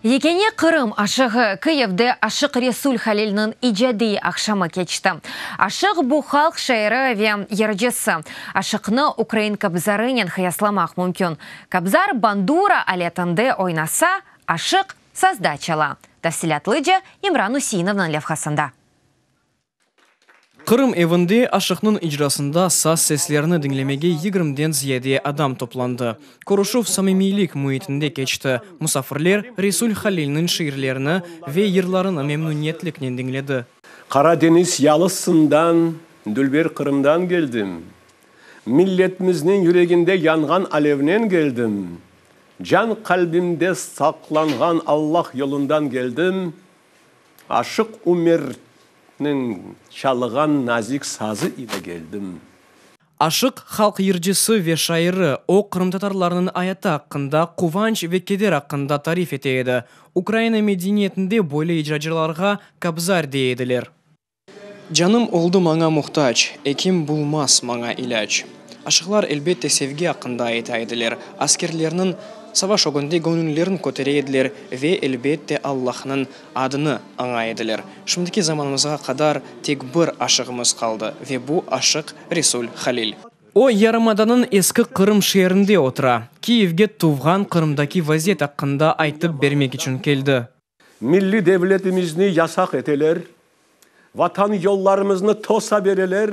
Yekâne Qırım aşığı, Kıyivde Aşıq Resul Halilniñ icadiy aqşamı keçti. Aşıq, bu halq şairi ve yırcısı. Aşıqnı ukrain kobzarınen qıyaslamaq mümkün. Kobzar bandura aletinde oynasa, aşıq sazda çala. Tafsilâtlıca İmran Useinovnıñ levhasında. Qırım evinde Aşıqnıñ icrasında saz seslerini diñlemege yigirmiden ziyade adam toplandı. Körüşüv samimiylik müitinde keçti, musafirler Resul Halilniñ şiirlerini ve yırlarını memnüniyetliknen diñledi. Qara deñiz yalısından, dülber Qırımdan keldim. Milletimizniñ yüreginde yanğan alevnen keldim. Can qalbimde saqlanğan Allah yolundan keldim. Aşıq Umerniñ çalğan nazik sazı ile keldim. Aşıq, halq yırcısı ve şairi, o, qırımtatarlarnıñ ayatı aqqında, quvanç ve keder aqqında tarif ete edi. Ukraina medeniyetinde böyle icracılarğa kobzar dey ediler. Canım oldı maña muhtac, Ekim bulmaz maña ilâc. Aşıqlar, elbette, sevgi aqqında ayta ediler, askerlerniñ savaş ögünde göñüllerin kötere ediler ve, elbette, Allahnıñ adını aña ediler. Şimdiki zamanımızğa qadar tek bir aşığımız qaldı ve bu aşıq Resul Halil. O, yarımadanıñ eski Qırım şeerinde otura, Kiyevge tuvğan Qırımdaki vaziyet aqqında aytıp bermek içün keldi. Milliy devletimizni yasaq eteler, Vatan yollarımıznı tosa bereler,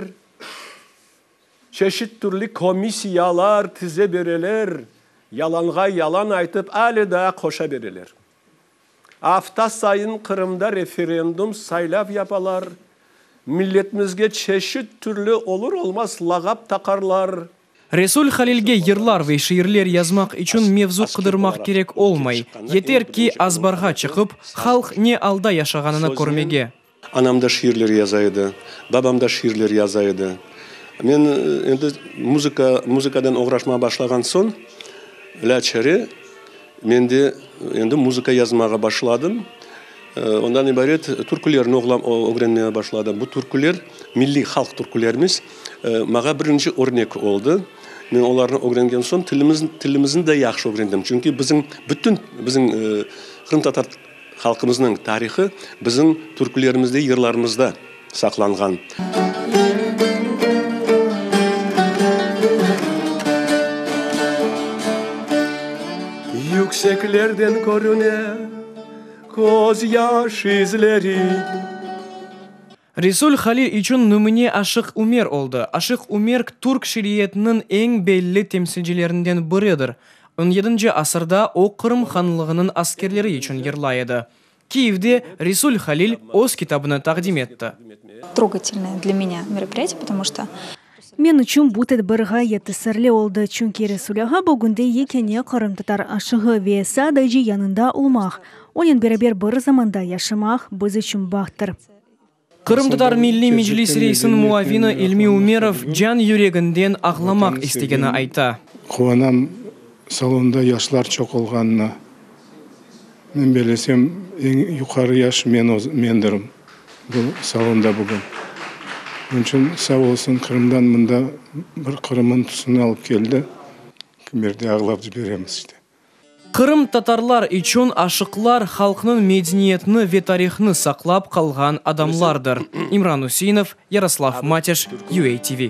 Çeşit türlü komissiyalar tize bereler, Yalanğa yalan aytıp ale daa qoşa bereler. Afta sayın Qırımda referendum, saylav yapalar, Milletimizge çeşit türlü olur-olmaz lağap taqarlar. Resul Halilge yırlar ve şiirler yazmaq içün mevzu qıdırmaq kerek olmay, yeter ki, azbarğa çıqıp, halq ne alda yaşağanını körmege. Anam da şiirler yaza edi, babam da şiirler yaza edi. Men endi muzıka, muzıkadan oğraşmağa başlağan soñ, lâçare, men de endi muzıka yazmağa başladım. Ondan ibaret türkülerni ögrenmege başladım. Bu türküler, milliy halq türkülerimiz, maña birinci örnek oldı. Men olarnı ögrengen soñ tilimiz, tilimizni de yahşı ögrendim. Çünki bizim bütün bizim qırımtatar halqımıznıñ tarihı bizim türkülerimizde, yırlarımızda saqlanğan. Yükseklerden körüne közyaş izleri. Resul Halil içün nümüne Aşıq Umer oldı. Aşıq Umer türk şiiriyetiniñ eñ belli temsilcilerinden biridir. On yedinci asırda o Qırım hanlığınıñ askerleri içün yırlay edi. Kiyevde Resul Halil öz kitabını taqdim etti. Trogatelnoye dlâ menâ meropriyatiye, potomu çto. Men içün bu tedbir ğayet tesirli oldı, çünki Resul ağa bugünde yekâne qırımtatar aşığı ve sadece yanında olmaq, onen beraber bir zamanda yaşamaq biz içün bahttır. Qırımtatar Milliy Meclis reisiniñ muavini İlmi Umerov can yüreginden ağlamaq istegeni ayta. Quvanam, salonda yaşlar çoq olğanına. Men bellesem, eñ yuqarı yaş men mendirim bu salonda bugün. Onıñ içün sağ olsun, Qırımdan mında bir Qırımın tüsüni alıp keldi. Kimerde ağlap ciberemiz işte. Qırımtatarlar içün aşıqlar halqnıñ medeniyetini ve tarihını saqlap qalğan adamlardır. İmran Useinov, Yaroslav Mateş, UATV.